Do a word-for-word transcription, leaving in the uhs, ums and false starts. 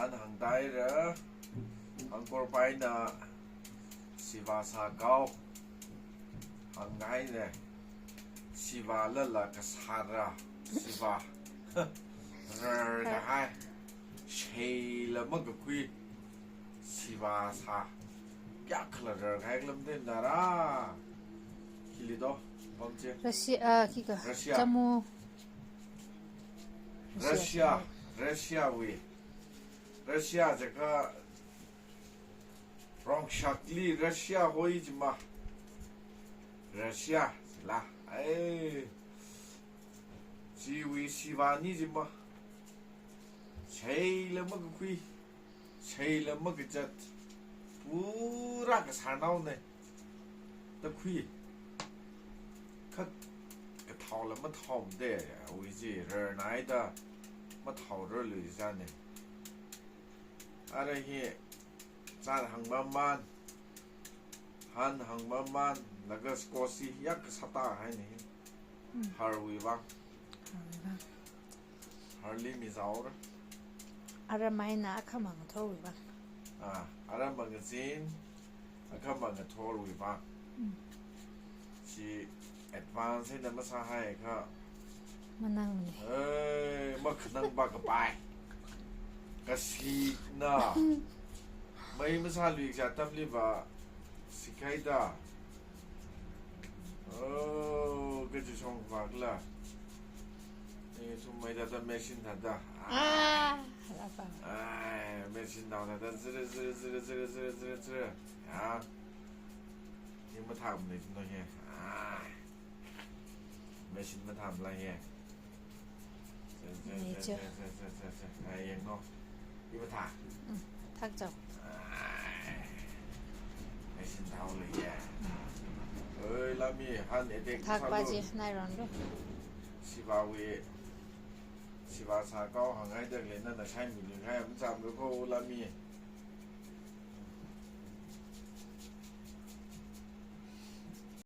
An hāngdaira, Angkorpaina Siva sākao hānghaina, Siva lala kasāra, Siva. Rarkahai, sheila makakhui, Siva sā. Kayākhala rarkahai khala mathāda ra. Hili do, pamche. Russia, ah, khikha. Russia. Chamu. Russia, Russiawui. Russia jiakha rongshakli Russia hoi jima. Russia, la. Ai. Chiwui Siva ni jima. Sheila makakhui, sheila makazat, pura kasānaona. Da khui. Kha kathaola mathaomade, awui chi rarnaida mathaorarluichāna. Ara hi, zat hāngmaman, han hāngmaman, laga Scots hi yākha sātā haina hi. Mm. Harwui vang. Harwui vang. Harli mizaora. Aram eina akhama ngathorwui vang. Ah, aram mangazin, akhama ngathorwui vang. Mm. Chi advance eina masāhaiakha. Manangmana. Eh, makhanangva kapai. Kasina. Mei masāluikaja atamliva sikhaida. Oh, kaji shongva kala. Eh, sum mei thāda machine thāda. Ah, lapa. Ai, machine thāda zire, zire, zire. Ya. Hi mathāmana jino hi. Ai. Machine mathāmala hi. Ni cho. Ai, yangno. Hi mathā. Mm, thak chao. Ai. Machine thāhaolei ya. Oi, lami han attack thak sālu. Paji, nai ron lo. Sivawui. Siva sākao hānghaida khalei nana shaimilu hai, machāmlu ko lami.